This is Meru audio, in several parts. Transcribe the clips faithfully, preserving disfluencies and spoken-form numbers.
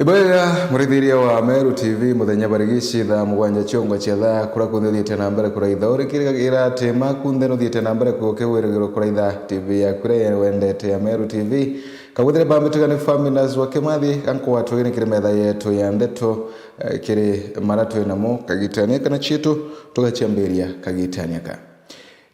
Ibwega, murithiria wa Meru T V, muthenya barigici thaa mugwanja ciongo cia thaa, kura kunthe uthiite na mbere kuraitha, urikirigagira ati makunthe nuthiite na mbere kuukia wirigiro kuraitha T V yaku iria wendete ya Meru T V. Kagwithire ba mitigani Faminas wa Kimathi, gankwa twigini kiri metha yetu ya ndeto, eh, kiri mara twi namo kagitania kana cietu, tugaciambiria kagitania ka.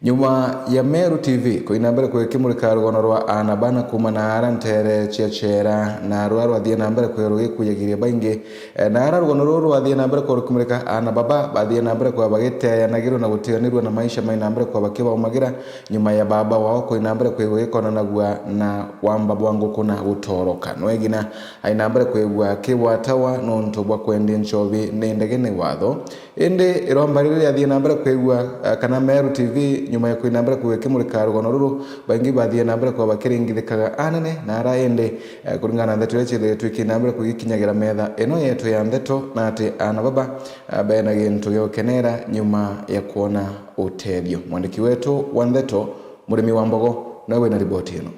Nyuma ya Meru T V kuina mbere kwikimurika rugono rwa aana bana kuuma na ara ntere cia Chera, na rwa rwathie na mbere kwirwo gikuyagiria baingi. Eh, na ara rugono ruru rwathie na mbere kwirwo rukimurika, aana baba bathie na mbere kwa bagiteyanagirwa na gutiganirwa na maisha mai na mbere kwa bakibaumagira, nyuma ya baba wao kuina mbere kwirwo gikonanagua na wamba bwa nguku na gutoroka. Nwegina aina mbere kwigua akigwatawa nontu bwa kwendia nchobi ni ndege ni watho. Indi iromba riri riathie na mbere kwigua, eh, kana Meru T V, nyuma ya kuina mbere kwigua ikimurika rugono ruru, baingi bathie na mbere kwa bakiringithikaga anene na ara indi, eh, kuringana na ndeto iria ciethiritwe ikina mbere kugikinyagira metha ino yetu ya ndeto, na ati aana baba, eh, bena gintu gia gukenera nyuma ya kwona utethio. Mwandiki wetu wa ndeto, Murimi wa Mbogo, nawe wina riboti ino.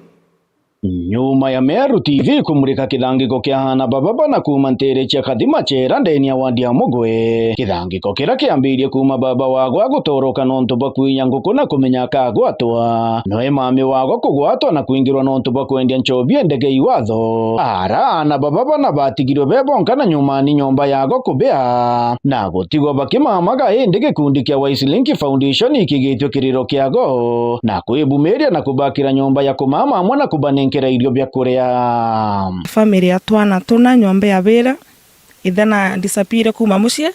Nyuma ya Meru T V kumurika kithangiko kia aana baba bana kuuma ntere cia Kathima Chera ndeni ya wadi ya Mugwe, kithangiko kiria kiambirie kuuma baba wagwa gutoroka nontu bwa kwiya nguku na kumenya akagwatwa, noe mami wagwa kugwatwa na kwingirwa nontu bwa kwendia nchobi e ndege i watho. Ara aana baba bana batigirwe be bonka na nyuma ni nyomba yagwa kubia, na gutigwa bakimamaga, indi gikundi kia Wise Link Foundation ikigitue kiriro kiago na kwibumiria na kubakira nyomba ya kumama amwe na kubanenkera irio bia kuria. Family ya twana tuna nyomba ya bira, ithe na disappear kuuma mucii,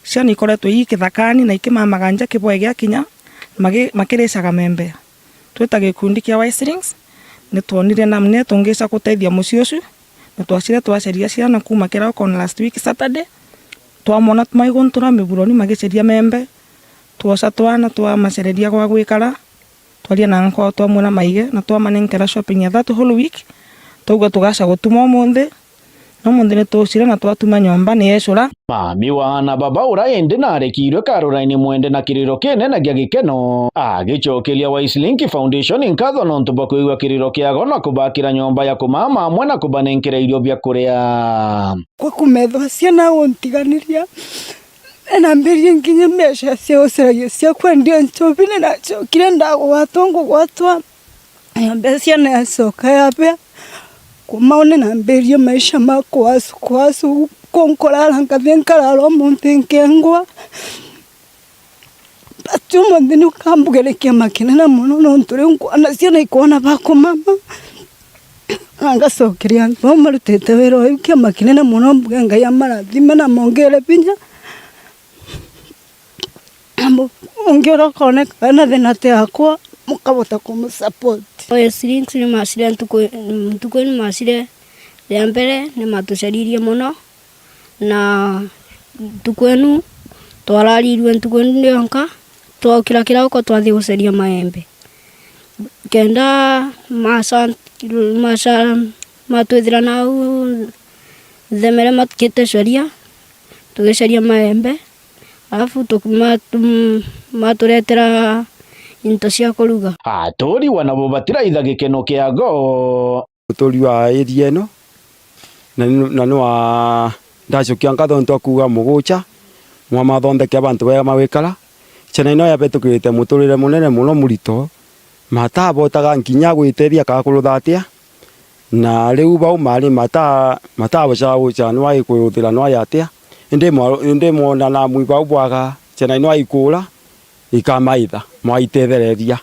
ciana ikoretwe ii kithakani na ikimamaga nja kibwae gia kinya, magi-, makiricaga membe. Twita gikundi kia Wise Links, nitwonire namna tungica gutethia mucii ucu, na twacire twaceria ciana kuuma kirauko on last week Saturday, twamona maiguntura miburoni magiceria membe, twoca twana twamacereria gwa gwikara, twaria na nkwa twamwira maige na twamanenkera shopping ya that whole week, twauga tugaca gutuma umunthi, no munthi nitucire na twatuma nyomba ni yecura. Mami wa aana baba ura indi narekirwe Caroline Mwende na kiriro kinene gia gikeno, agicokeria Wise Link Foundation nkatho nontu bwa kwigua kiriro kiago na kubakira nyomba ya kumama amwe na kubanenkera irio bia kuria. Kwa kumethwa ciana guntiganiria, ninambirie nginya mbeca cia gucaragia cia kwendia nchobi, ninacokire ndagwatwa, ngugwatwa. Nyomba ya ciana yacoka yabea. Kuma uu ninambirie maisha ma kwasu, kwasu, kunkurara nkathi nkarara umunthi nkengwa. But umunthi ni ukambugire kiama kinene mono, nontu riu nkwona ciana ikwona ba kumama. Na ngacokeria antu bau marutite wira uyu kiama kinene mono, mbuge Ngai amarathime na mongere binya. Ungi uria ukoneka ena thina ti akwa, mukabota kumusupport. Wise Links ni macire ntuku, ntuku inu macire ria mbere ni matucaririe mono, na ntuku inu twararirue ntuku inu yonka, twaukira kirauko twathi gucaria maembe. Kenda maca, maca, matwithira nau nthemere matukite caria, tugicaria maembe, alafu tu-, matu-, maturetera into cia kuruga. Aturi wa nabo batiraitha gikeno kiago. Uturi wa area ino, na ni, na ni wa, ndacokia nkatho nontu akuuga mugucha, mwamathondekea bantu bega magwikara. Ciana ino yabetukirite muturire munene mono murito, matabotaga nkinya gwitethia kana kurutha atia, na riu bau mari mata-, matabocaga gucha nwa ikuruthira nwa atia, indi mwa-, indi mwona na mwi bau bwaga ciana ino aikura, ikamaitha, mwaitethereria.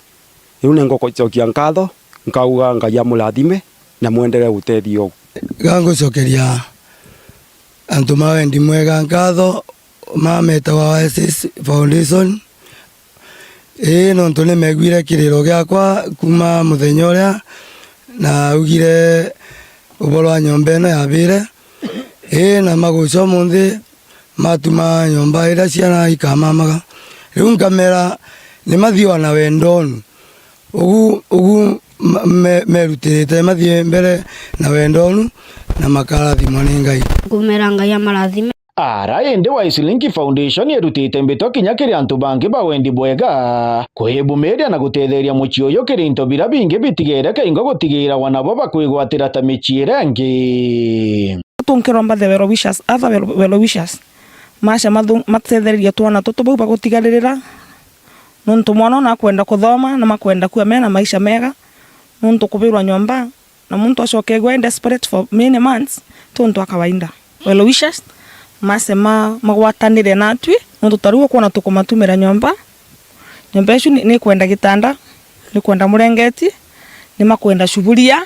Riu ni ngucokia nkatho, nkauga Ngai amurathime na mwenderee gutethia uu. Ga ngucokeria antu ma wendi mwega nkatho, ma metawa Oasis Foundation. Ii, nontu ni meguire kiriro giakwa kuuma muthenya uria naugire uboro wa nyomba ino yabire. Ii, na maguca umunthi matuma nyomba iria ciana ikamamaga. Riu nkamera ni mathii o na wendonu. Ugu, ugu ma-, me-, merutirite mathii mbere na wendonu, na makarathimwa ni Ngai. Nkumera Ngai amarathime. Ara indi Wise Link Foundation irutite mbitwa kinya kiri antu bangi ba wendi bwega, kwibumiria na gutetheria mucii uyu kiri into biria bingi bitigere kaingo gutigira wana bo bakwigwatira ta micii iria ingi. Tunkiromba the well wishers, other well, well wishers, mace mathu-, matethererie twana tutu bau bagutigaririra, nontu mwana ona akwenda kuthoma na makwenda kua mena maisha mega, nontu kubirwa nyomba na muntu acokegua e desperate for many months ti untu wa kawaida. Well wishers mace ma-, magwatanire natwi, nontu tariu ukwona tukumatumira nyomba. Nyomba icu ni, ni kwenda gitanda, ni kwenda murengeti, ni makwenda cuburia.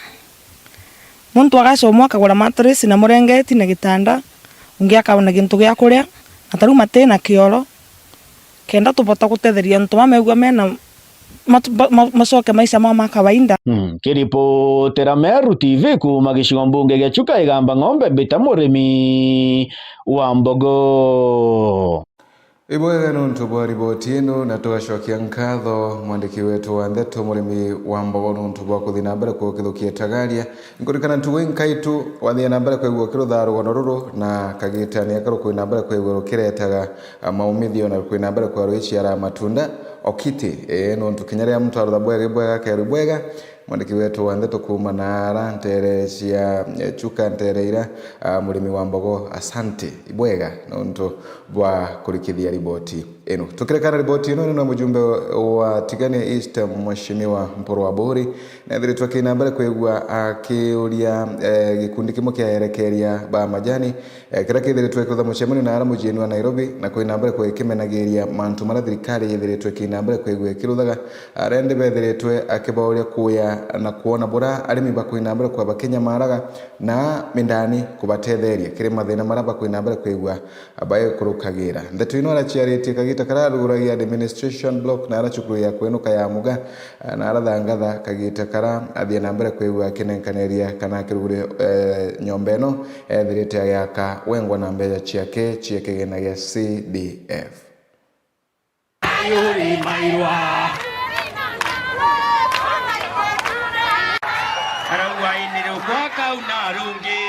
Muntu agacomwa akagura mattress na murengeti na gitanda, ungi akabona gintu gia kuria, na tariu matina kioro, kenda tubota gutetheria antu bamegua mena matu-, ba-, ma-, macoke maisha mao ma kawaida. Mm, kiripotera Meru T V kuuma gicigo mbunge gia Chuka Igamba Ng'ombe, mbita murimi wa mbogo. Ibwega nontu bwa riboti ino, na tugacokia nkatho mwandiki wetu wa ndeto, murimi wa mbogo, nontu bwa kuthi na mbere kukithukia Tagaria. Nkurikana ntugu inkaitu wathia na mbere kwigua ukirutha rugono ruru, na kagitania karu kwi na mbere kwigua rukiretaga, a, maumithio, na kwi na mbere kwa rwiciara matunda o kiti. Ee, nontu kinya riria muntu arutha bwega, ibwega akerwa ibwega. Mwandiki wetu wa ndeto kuuma naara ntere cia, eh, Chuka, ntere ira, ah, murimi wa mbogo, asante, ibwega nontu bwa kurikithia riboti ino. Tukirekana riboti ino, ni na mujumbe wa Tigania East, Mheshimiwa Mpuru Aburi, nethiritwe akina mbere kwigua akiuria, eh, gikundi kimwe kia erekeria ba majani, eh, kiria kithiritwe kirutha mucemanio na ara muciini wa Nairobi, na kwina mbere kwikimenagiria mantu maria thirikari ithiritwe ikina mbere kwigua ikiruthaga. Arendi bethiritwe akibauria kuya na kwona bura arimi bakwina mbere kwa bakinyamaraga na mindani kubatetheria kiri mathina maria bakwina mbere kwigua baikurukagira. Ndeto ino araciaritie kagita karia aruguragia administration block na ara cukuru ya kwinuka ya Muga, na arathangatha kagita karia athie na mbere kwigua akinenkaniria kana akirugure, eh, nyomba ino ethirite agiaka wengwa na mbeca ciake cia kigina gia C D F. Yuri mairwa. Arauga ini riu kwa kau na rungi.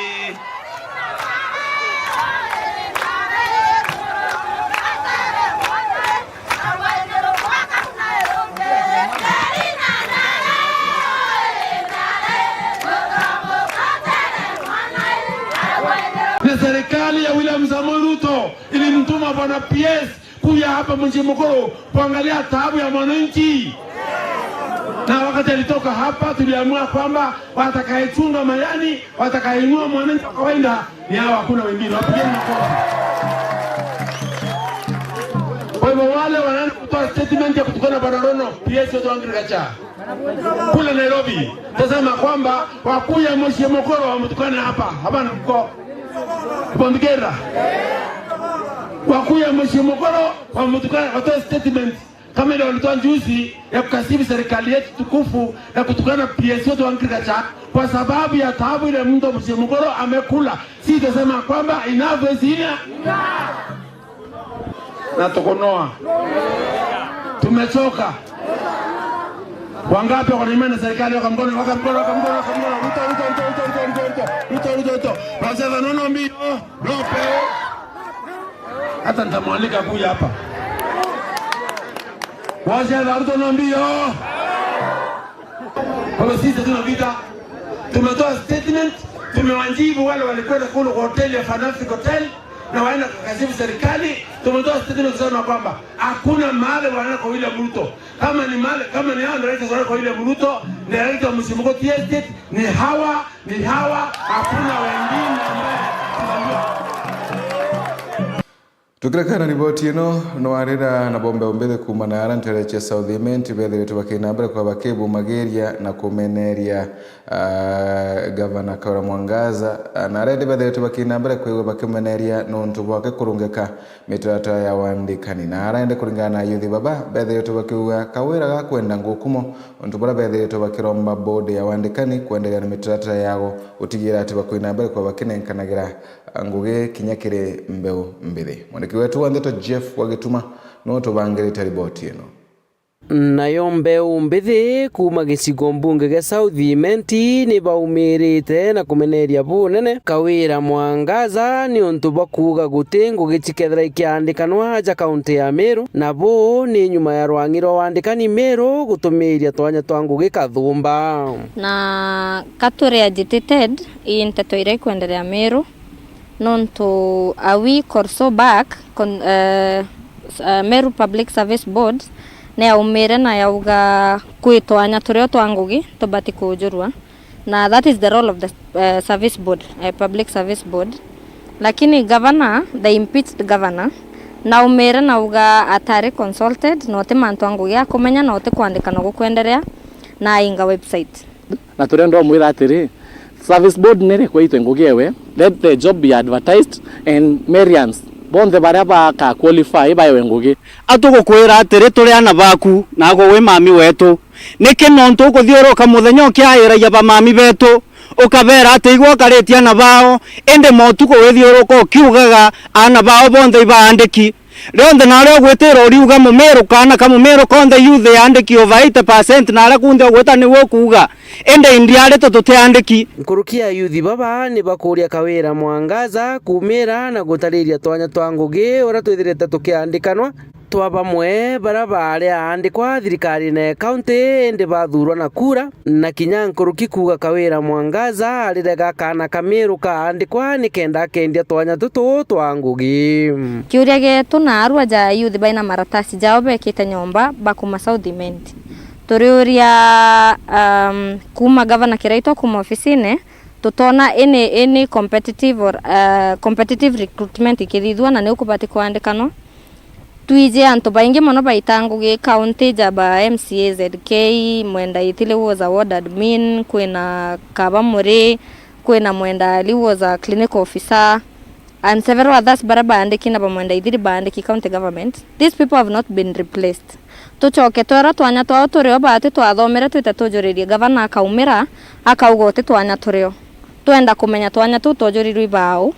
Ni serikali ya William Samoei Ruto ilimtuma bwana P S kuja hapa mji mkuu kuangalia taabu ya mwananchi. Na wakati alitoka hapa, tuliamua kwamba watakayechunga majani, watakayeinua mwananchi wa kawaida ni hawa, hakuna wengine. Wapigeni makofi. Kwa hivyo wale wanaenda kutoa statement ya kutukana Bwana Rono, P S wetu wa agriculture kule Nairobi, tasema kwamba wakuu ya mji mkuu wamtukane hapa, hapana mko. Bondikera. Wakuu ya mji mkuu wamtukane, watoe statement kama ile walitoa juzi ya kukashifu serikali yetu tukufu na kutukana P S wetu wa agriculture kwa sababu ya taabu ile mtu mji mkuu amekula. Si tasema kwamba enough is enough. Na tukonoa. Tumechoka. Wangapi wako na imani na serikali? Waka mkono, waka mkono, waka mkono, waka mkono. Ruto, Ruto, Ruto. Wasema nono mbio. Rope. Hata nitamwalika kuja hapa. Wasema Ruto no mbio. Kwa hivyo sisi hatuna vita. Tumetoa statement, tumewajibu wale walikwenda kule kwa hoteli ya Fantastic Hotel na waenda kukashifu serikali. Tumetoa statement kusema kwamba hakuna mahali wanaenda kwa William Ruto. Kama ni mahali, kama ni hao directors wanaenda kwa William Ruto, director wa Mheshimiwa T Estate, ni hawa, ni hawa, hakuna wengine ambaye tunajua. Tukirekana riboti ino, nwarira na bombe umbithi kuuma na ara ntere cia South Imenti bethiritwe bakina mbere kwa bakibumagiria na kumeneria, ah, Gavana Kawira Mwangaza, ah, na arendi bethiritwe bakina mbere kwigua bakimeneria nontu bwake kurungika mitaratara ya wandikani. Na arendi kuringana na ayuthi baba, bethiritwe bakiuga Kawira gakwenda ngukumo, untu buria bethiritwe bakiromba bodi ya wandikani kwenderea na mitaratara yago gutigira ati bakwina mbere kwa bakinenkanagira ngugi kinya kiri mbeu mbithi. Mwandiki wetu wa ndeto Jeff wa Gituma niwe utubangirite riboti ino. Nayo mbeu mbithi kuuma gicigo mbunge gia South Imenti ni baumirite na kumeneria bunene Kawira Mwangaza niuntu bwa kuuga guti ngugi cikethira ikiandikanwa aja kaunti ya Meru, na buu ni nyuma ya rwang'i rwa wandikani Meru gutumiiria twanya twa ngugi kathumba. Na ka turi agitated, ii nteto iria ikwenderea Meru, Nontu a week or so back, con-, eh, s-, eh, Meru Public Service Board niyaumire na yauga kwi twanya turio twa ngugi tubati kujurua, na that is the role of the, eh, service board, eh, public service board. Lakini governor, the impeached governor, naumire nauga atari consulted, na uti mantu a ngugi akumenya, na uti kwandikana gukwenderea, na ainga website. Na turenda umwira atiri, service board niri kwitwe ngugi ewe, let the job be advertised and Marians bonthe baria baka qualify baewe ngugi. Atugukwira atiri, turi ana baku, naagwe wi mami wetu. Niki nontu ukuthiuruka muthenya ukiairagia ba mami betu, ukabeera ati igwe ukaritie ana bao, indi motuku withiuruka ukiugaga ana bao bonthe ibaandiki? Rionthe naria ugwitira uriuga Mumiru, kaana ka Mumiru konthe youth yaandiki over eighty percent, naria kunthe ugwita niwe ukuuga, indi indiari tu tutiandiki. Nkuruki ya youth baba ni bakuria Kawira Mwangaza kuumira na gutariria twanya twa ngugi uria twithirite tukiandikanwa twa bamwe baria baari aandikwa thirikarine ya kaunti indi bathuurwa na kura. Na kinya nkuruki kuuga Kawira Mwangaza arirega kaana ka Miru kaandikwa nikenda akendia twanya tutu twa ngugi. Kiuria gietu na arua ja youth baina maratasi jao bekite nyomba bakuma South Imenti. Turiuria, um, kuuma gavana Kiraitu kuuma ofisine, tutona any, any competitive or, uh, competitive recruitment ikithithua na niu kubati kwandikanwa. Twiji antu baingi mono baita ngugi kaunti ja ba M C A Z K, Mwenda Ithiri was a ward admin, kwina Kaba Muri, kwina Mwenda Ali was a clinical officer, and several others baria baandiki na ba Mwenda Ithiri baandiki county government. These people have not been replaced. Tucoke twera twanya twao turio baati twathomere twite tujuririe, gavana akaumira, akauga uti twanya turio. Twenda kumenya twanya tuu twojurirwe ibau.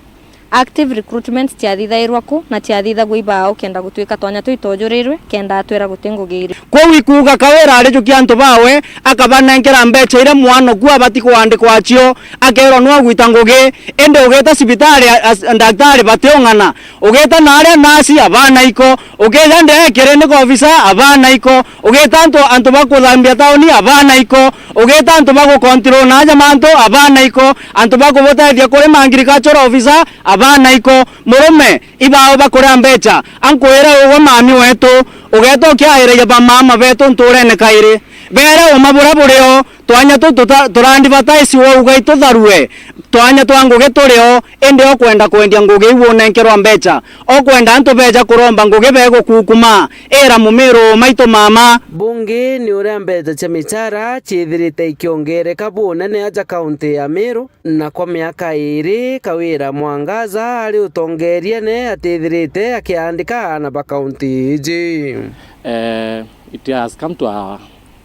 Active recruitment ciathithairwa ku na ciathithagua ibau kenda gutuika twanya tuu itwojurirwe, kenda atwira guti ngugi iri. Kwou ikuuga Kawira arijukia antu bawe, akabanenkera mbecha iria mwana ku abati kwandikwa acio, akeerwa nwe ugwita ngugi, indi ugita cibitari a-, as-, ndaktari batiung'ana, ugita naria nasi abana iko, ukija ndekere ni ofisa abana iko, ugita antu, antu ba kuthambia tauni abana iko, ugita antu ba gukontrol na aja mantu abana iko, antu ba kubutethia kuri ma agricultural officer abana iko. Murume, ibao bakuria mbecha, ankwire ugwe mami wetu, ugeta ukiairagia ba mama betu nturene kairi. Beere uma buria burio, twanya tu tuta-, turaadvertise wauga itutharue, twanya twa ngugi turio, indi okwenda kwendia ngugi iu unenkerwa mbecha, okwenda antu beja kuromba ngugi begukukuma, ira Mumiru maitu mama. Bungi ni uria mbecha cia michara ciithirite ikiongereka bunene aja kaunti ya Miru. Na kwa miaka iiri, Kawira Mwangaza ari utongeriene atithirite akiandika aana ba kaunti iji. Eh, it has come to our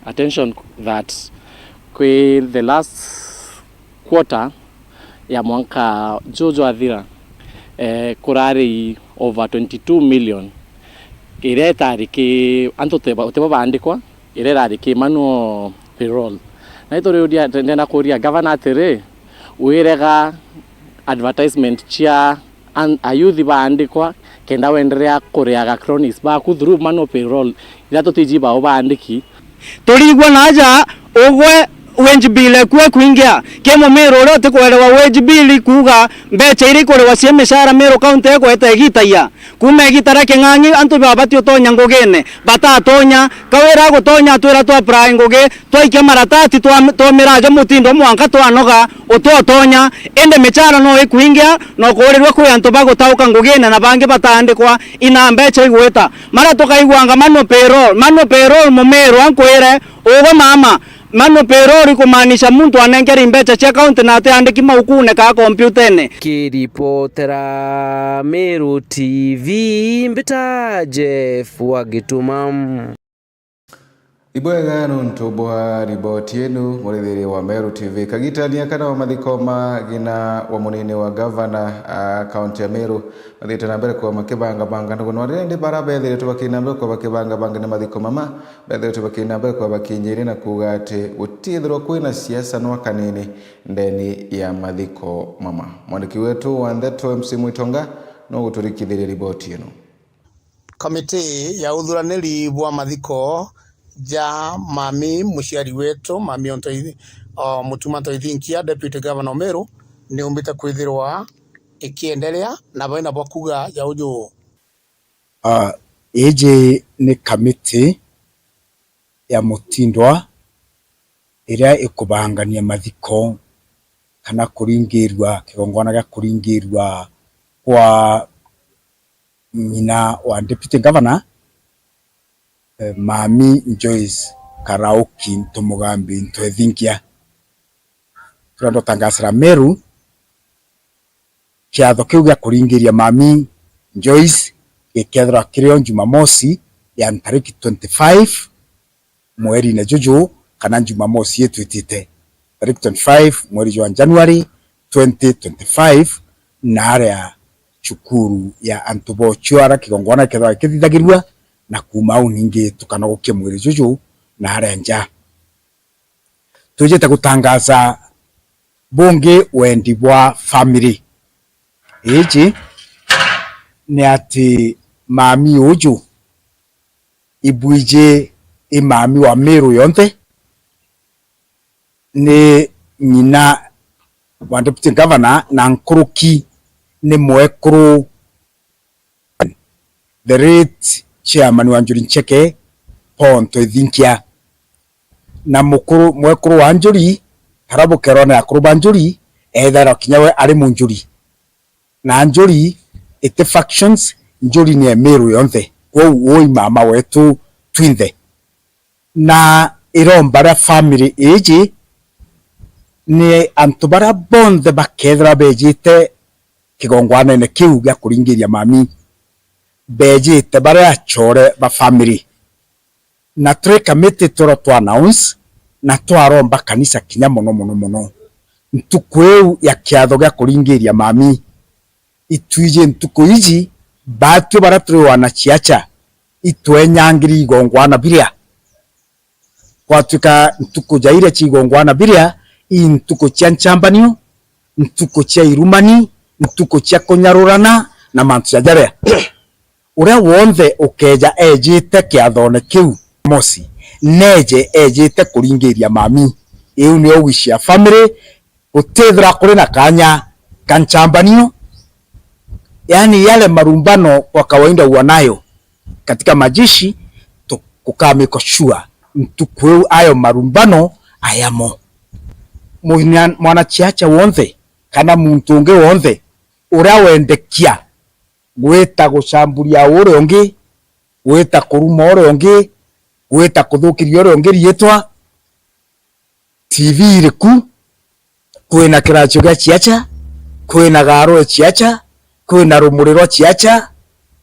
attention that kwi the last quarter ya mwanka juju jwathira, eh, kurari over twenty-two million iria itari ki antu utibo baandikwa, iria irari ki manual payroll. Na ituriuria, ndenda kuria gavana atiri, wirega advertisement cia an-, ayuthi baandikwa kenda wenderea kuriaga cronies baku through manual payroll, iria tutiji bao baandiki. Turigwa na aja ugwe wage bill eku ekwingia, ki Mumiru uria utikwerewa wage bill kuuga mbecha iria ikuriwa cia mishara Miru County ekweta igitaia. Kuuma igita ria king'ang'i, antu babati utonya ngugine, batatonya. Kawira agutonya atwira twa apply ngugi, twaikia maratati, twa-, twomira aja mutindo mwanka twanoga, utotonya. Indi michara no ikwingia, na ukuurirua kwi antu bagutauka ngugine na bangi bataandikwa, ina mbecha igwita. Mara tukaiguanga manual payroll, manual payroll Mumiru ankwire, ugwe mama, manual payroll ikumaanisha muntu anenkeri mbecha cia county na atiandiki maukune kaa kompyutene. Kiripotera Meru T V, mbita Jeff wa Gituma. Ibwega nontu bwa riboti inu, murithiria wa Meru T V. Kagitania kana wa mathiko ma ng'ina wa munini wa gavana a kaunti ya Meru, mathiite na mbere kwa makibangabanga ndugu. No riria ndi bara bethiritwe bakina mbere kwa bakibangabanga ni mathiko mama, bethiritwe bakina mbere kwa bakinyiria na kuuga ati gutiithirwa kwina siasa nwa kanini ndeni ya mathiko mama. Mwandiki wetu wa ndeto M C Mwitonga no guturikithiria riboti ino. Kamiti ya uthuraniri bwa mathiko ja mami muciari wetu, mami Ontoithi-, o, Mutuma Ntoithinkia, Deputy Governor Meru, ni umbite kwithirwa ikiendelea, na baina bwa kuga ja uju. Ah, iji ni kamiti ya mutindwa iria ikubangania mathiko kana kuringirua, kigongona gia kuringirua kwa ng'ina wa Deputy Governor, eh, Mami Joyce Karauki Ntumugambi Ntwethinkia. Turenda utangasira Meru, kiatho kiu gia kuringiria Mami Joyce gikethirwa kirio Jumamosi ya ntariki twenty-five mwerine juju, kana Jumamosi itwitite, tariki twenty-five mweri jwa January twenty twenty-five, na aria cukuru ya antu ba uchuara kigongona gikethirwa gikithithagirua, na kuuma au ningi tukanogokia mwiri juju na aria nja. Twijite gutangaza bungi wendi bwa family iji ni ati mami uju ibwiji i mami wa Meru yonthe, ni ng'ina wa Deputy Governor na nkuruki ni mwekuru the late chairman wa Njuri Ncheke, Paul Ntwethinkia. Na mukuru, mwekuru wa Njuri, kara bukerwa ni akuru ba Njuri, ethairwa kinya we ari Munjuri. Na Njuri iti factions, Njuri ni Emiru yonthe. Kwou ui mama wetu twinthe. Na iromba ria family iji ni antu baria bonthe bakethirwa bejite kigongwanene kiu gia kuringiria mami, bejite baria achore ba family. Na turi kamiti twirwa twa announce na twaromba kanisa kinya mono, mono, mono. Ntuku iu ya kiatho gia kuringiria mami, itwiji ntuku iji, batwi baria turi wana ciacha, itwenyangiri igongwana biria. Gwatwika ntuku ja iria cia igongwana biria, i ntuku cia nchambanio, ntuku cia irumani, ntuku cia kunyarurana na mantu ja jaria. Uria wonthe ukeja ejite kiathone kiu mosi, neje ejite kuringiria mami. Iu nio wish ya family, gutithira kuri na kanya ka nchambanio. Yaani yale marumbano kwa kawaida huwa nayo katika majeshi, tu-, kukaa make sure ntuku iu ayo marumbano ayamo. Mwana-, mwanachiacha wonthe kana muntu ungi wonthe uria wendekia gwita gucamburia uria ungi, gwita kuruma uria ungi, gwita kuthukiria uria ungi riitwa, T V iriku? Kwina kiracio gia ciacha, kwina garo e ciacha, kwina rumuri rwa ciacha,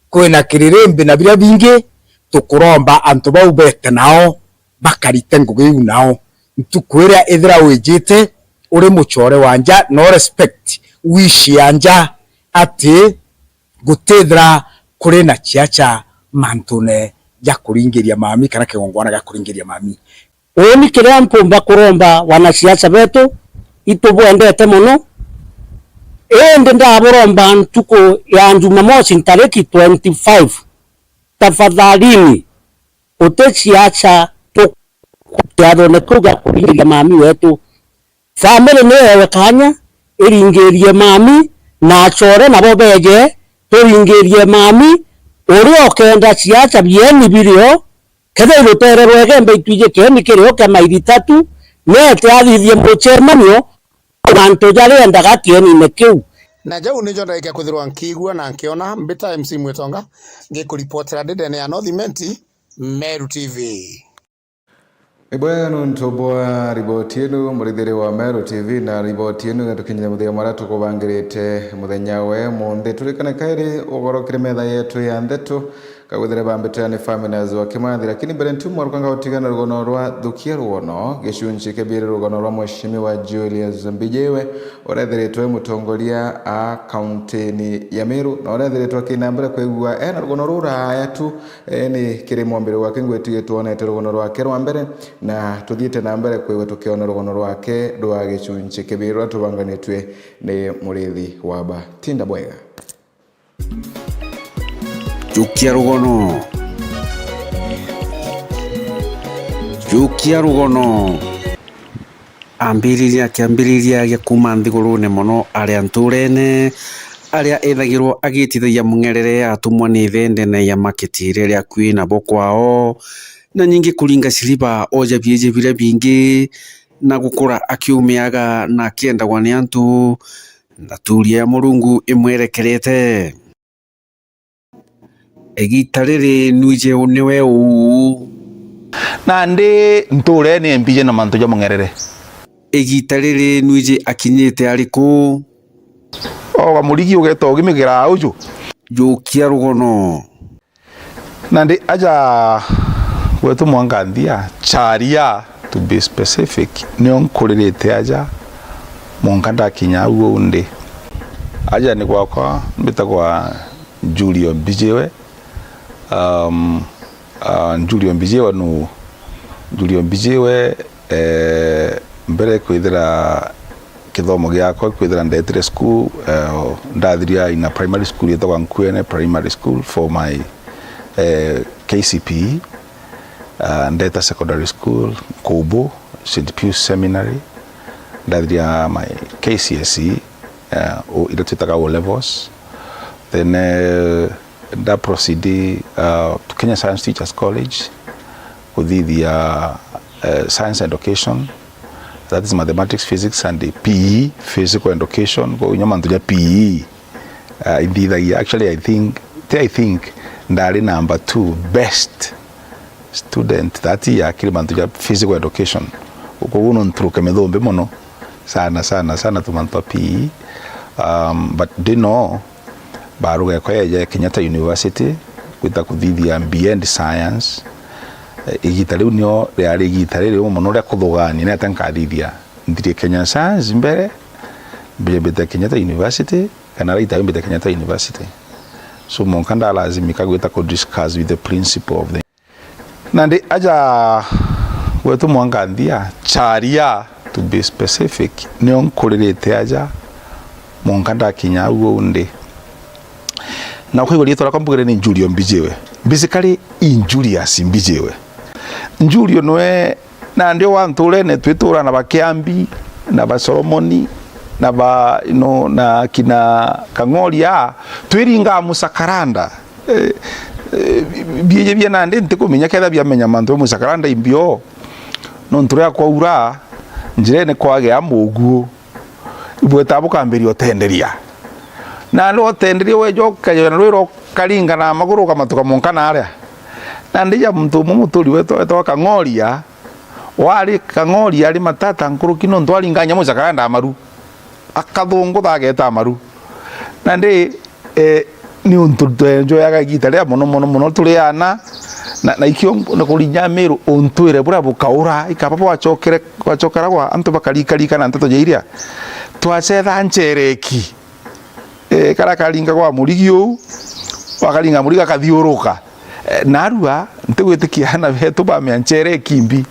kwina kiririmbi na biria bingi. Tukuromba antu bau bete nao, bakarite ngugi iu nao. Ntuku iria ithira wijite uri muchore wa nja, no respect wish ya nja, ati gutithira kuri na ciacha mantune ja kuringiria mami kana kigongwana gia kuringiria mami. Uuni kiria mpumba kuromba wanasiasa betu, itubwendete mono, indi ndaburomba ntuku ya Jumamosi ntariki twenty-five, tafadhalini, uti siasa tu-, kiathone kiu gia kuringiria mami wetu. Family ni yewe kanya iringirie mami, na achore nabo beje turingirie mami. Uria ukenda siasa bieni birio, kethira rutere rwa Igembe itwiji kieni kirio kia maili tatu, nete athithie mucemanio mantu jaria endaga kienine kiu. Na jau nijo ndaika kwithirwa nkiigua na nkiona. Mbita M C Mwitonga, ngikuripotera ndi ndene ya North Imenti, Meru T V. Ibwega nuntu bwa riboti inu, murithiri wa Meru T V, na riboti inu igatukinyira muthia mwaria tukubangirite muthenya wa umunthi. Turikane kairi ugoro kiri metha yetu ya ndeto, kagwithire bambite yani Faminas wa Kimathi, lakini mbere ntiumwaruka ngautigana rugono rwa Thukia Rugono, gicunci kia biiri rugono rwa Mheshimiwa Julius Mbijiwe, urethiritwe mutongoria a kauntini ya Meru, na urethiritwe akina mbere kwigua ena rugono ruraya tu. Eeni, kiri mwambire gwake ngwitigie twonete rugono rwake rwa mbere, na tuthiite na mbere kwigua tukiona rugono rwake rwa gicunci kibiri ruria tubanganitue ni Murithi wa Ba. Tinda bwega. Jukia rugono. Jukia rugono. Ambiriria, kiambiriria gia kuuma nthigurune mono, aria nturene, aria ethagirwa agitithagia Mung'erere atumwa ni ithe ndene ya maketi riria akui nabo kwao, na nyingi kuringa siliba oja biiji biria bingi na gukura akiumiaga na akiendagwa ni antu, na turia ya Murungu imwerekerete. Igiita riri nwiji niwe uu? Nandi ntuurene mbiji na mantu ja Mung'erere. Igiita riri nwiji akinyite ariku? Oga murigi ugeeta ugimigira uju. Jukia rugono. Nandi aja gwetu mwanka nthia, Charia, to be specific, nio nkuririte aja, mwanka ndakinya au uu ndi. Aja ni gwakwa, mbitagwa Julio Mbijiwe. Um, uh, Julio Mbijiwe nu, Julio Mbijiwe, eh, mbere kwithira kithomo giakwa, kwithira ndetire school, eh, ndathiria in a primary school yetagwa Nkuene Primary School for my, eh, K C P E. Uh, ndeta secondary school, Kubu, Saint Pius Seminary. Ndathiria my K C S E, uh, o-, iria twitaga O levels. Then, eh, nda proceed, uh, to Kenya Science Teachers College, kuthithia, uh, science education, that is mathematics, physics and P E, physical education, kwa inya mantu ja P E, uh, ithithagia. Actually, I think, ti I think, ndari number two best student that year kiri mantu ja physical education. Koguo no nturuke mithumbi mono, sana, sana, sana, tumantu twa P E. Um, but ndino, baruga ekwa yeja Kenyatta University, gwita kuthithia B Ed Science. Eh, igita riu nio riari igita riri mono ria kuthugania, ni atia nkathithia. Nthirie Kenya Science mbere, mbire mbite Kenyatta University, kana later mbite Kenyatta University. So, mwanka ndalazimika gwita ku discuss with the principal of the Nandi aja gwetu mwanka nthia, Charia, to be specific, nio nkuririte aja, mwanka ndakinya au uu ndi. Na ukaigua riitwa riakwa mbugire ni Julio Mbijiwe. Basically, i Julius Mbijiwe. Julio nwe nandi o wa nturene twitura na ba Kiambi, na ba Solomoni, na ba, you know, na kina Kang'oria, twiringaa mucakaranda. Eh, eh, bi-, biiji bia nandi ntikumenya kethira biamenya mantu ja mucakaranda imbio. Nontu riria kwaura, njirene kwagia muguo, ibweta bukambiria utenderia. Nandi utenderia weja ukajona rwira ukaringa na maguru ukamatuka mwanka naria. Nandi ja muntu umwe muturi wetwa, wetagwa Kang'oria, wari Kang'oria ari matata nkuruki nontu aringa nyamu cakaranda amaru. Akathungutha ageta amaru. Nandi, eh, ni untu twenjoyaga igita riria mono, mono, mono turi ana, na, na ikio na kurinya Miru untwire buria bukaura, ikaba bwacokere, bwacokera gwa antu bakarikarika na nteto ja iria. Twacetha nchereki. Eh, karia karinga gwa murigi uu, wakaringa murigi akathiuruka. Eh, narua, ntigwitikia aana betu bamea nchere ikimbi.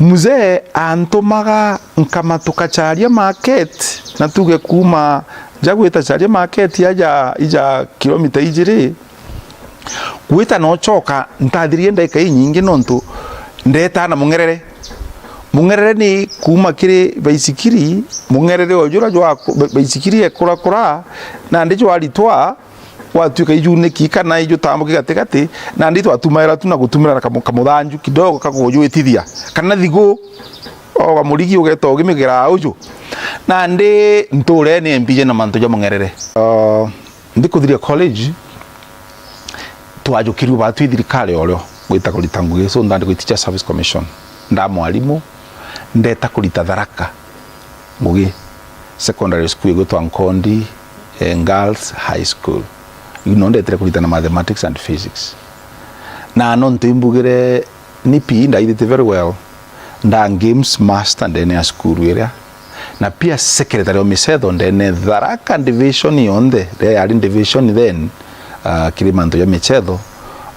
Mzee antumaga nkamatuka Charia market, na tuge kuuma nja gwita Charia market aja ija kilomita ijiri, gwita na ucoka, ntathirie ndagika inyingi nontu ndetaa na Mung'erere. Mung'erere ni kuuma kiri baisikiri, Mung'erere o jura jwa ku-, ba-, baisikiri ekurakura, nandi jwaritwa, gwatuika ijuniki kana ijutambuki gatigati, nandi twatumaira tu na gutumira na kamu-, kamuthanju kidogo ka kujwitithia, kana thigu, oga murigi ugeta ugimigira uju. Nandi nturene mbije na mantu ja Mung'erere. Ah, Ndikuthiria college, twajukirue baa twi thirikari o rio gwita kurita ngugi, so ndandikwa i Teacher Service Commission. Nda mwarimu, ndeta kurita Tharaka ngugi secondary school igwitwa Nkondi, eh, Girls High School. Iu no ndetire kurita na mathematics and physics. Na nontu imbugire ni P E ndaithite very well, nda games master ndene ya cukuru iria, na pia secretary o micetho ndene Tharaka division yonthe, riria yari division then, ah, kiri mantu ja micetho,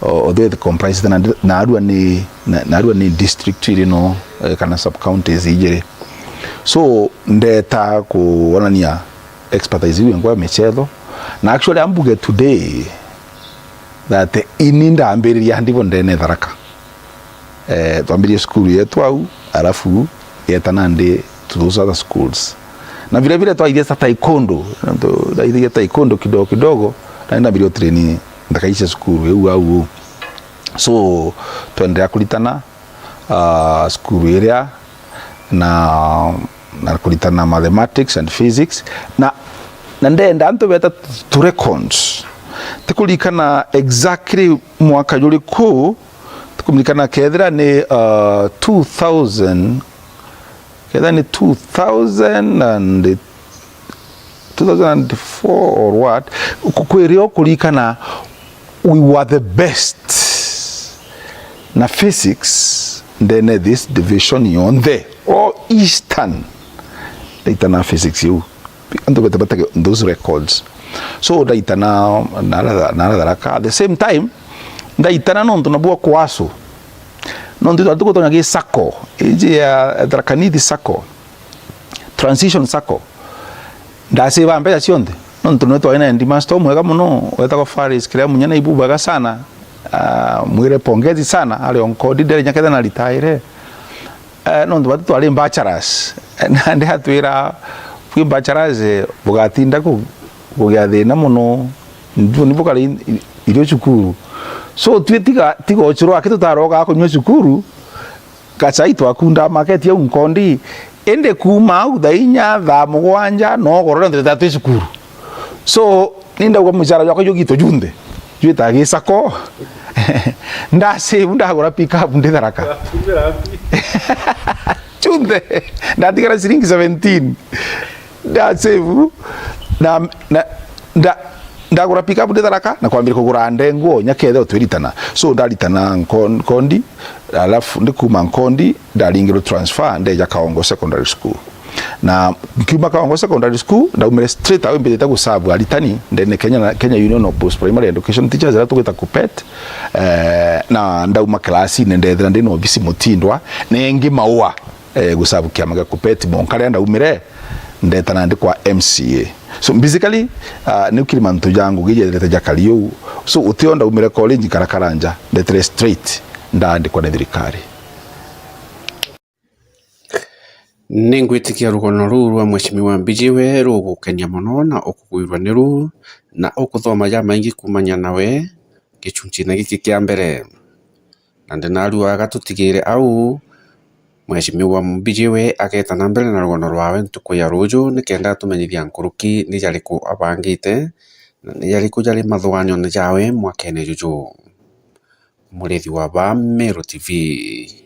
o-, although it comprised na, narua ni, na, narua ni district iri no, eh, kana sub counties ijiri. So, ndeta kuonania expertise iu yongwa ya micetho, na actually ambuge today that ini ndambiriria ndibo ndene Tharaka. Eh, twambirie cukuru yetu au, arafu yeta nandi to those other schools. Na vile vile twaithia sa taekwondo, nontu ndaithagia taekwondo kidogo kidogo, na ndambirie training ndakaicia cukuru iu au. So, twenderea kuritana, ah, cukuru iria, na, na kuritana mathematics and physics, na, na ndenda antu beta tu records. Tikurikana exactly mwaka juri ku, tikumirikana kethira ni, ah, two thousand, kethira ni two thousand and two thousand and four or what, ku-, kwirio kurikana we were the best na physics ndene this division yonthe, all Eastern. Ndaitana physics iu. Antu bete batage those records. So, ndaitana nara, nara Tharaka. At the same time, ndaitana nontu nabua kwasu. Nontu twari tugutonya gi sacco, iji ya Tharaka Nithi sacco, transition sacco. Ndasave mbeca cionthe. Nontu nwe twari na headmaster umwega mono, wetagwa Faris Kiria Munya, na ibu bwega sana. Ah, mwire pongezi sana, ari o nkondi, ndere nyaketha na retire. Eh, nontu batu twari bachelors. Nandi atwira, "Bwi bachelors, eh, bugatinda ku-, kugia thina mono. Ndu-, ni bukari in-, irio cukuru." So, twi tiga, tiga ucuru aki tutaroga kunyua cukuru, gacai twakundaa market au nkondi. Indi kuuma au thaa inya, thaa mugwanja, no gorore nthete twi cukuru. So, ni ndauga mucara jwakwa jugito junthe, jwitaga gi sacco. Ndasave, ndagura pick up ndi Tharaka. Junthe, ndatigara ciringi seventeen. Ndasave, na, na, nda-, ndagura pick up ndi Tharaka, na kwambia kugura ndengwa, nyakethe twiritana. So, ndaritana nko-, nkondi, alafu ndi kuuma nkondi, ndaringirwo transfer, ndeja Kaongo Secondary School. Na nkiuma Kaongo Secondary School, ndaumire straight away mbitite guserve aritani ndene Kenya na, Kenya Union of Post Primary Education Teachers, iria tugwita KUPPET. Eh, na ndauma class-ini, ndethira ndi na obisi Mutindwa, na ingi Maua, eh, guserve kiama gia KUPPET. Mwanka riria ndaumire, ndetana ndi kwa M C A. So, basically, ah, ni ukiri mantu ja ngugi jetherete jakari uu. So, utio ndaumire college nkara Karanja, ndetire straight, ndaandikwa ni thirikari. Ningwitikia rugono ruu rwa Mheshimiwa Mbijiwe rugukenia mono na ukugwirwa ni ruu na ukuthoma jamaingi kumania nawe gichunchine giki kia mbere. Na ndinarua gatutigire au, Mheshimiwa Mbijiwe ageeta na mbere na rugono rwawe ntuku ya ruuju nikenda atumenyithia nkuruki ni jariku abangite na ni jariku jari mathuganione jawe mwakene juju. Murithi wa ba Meru T V.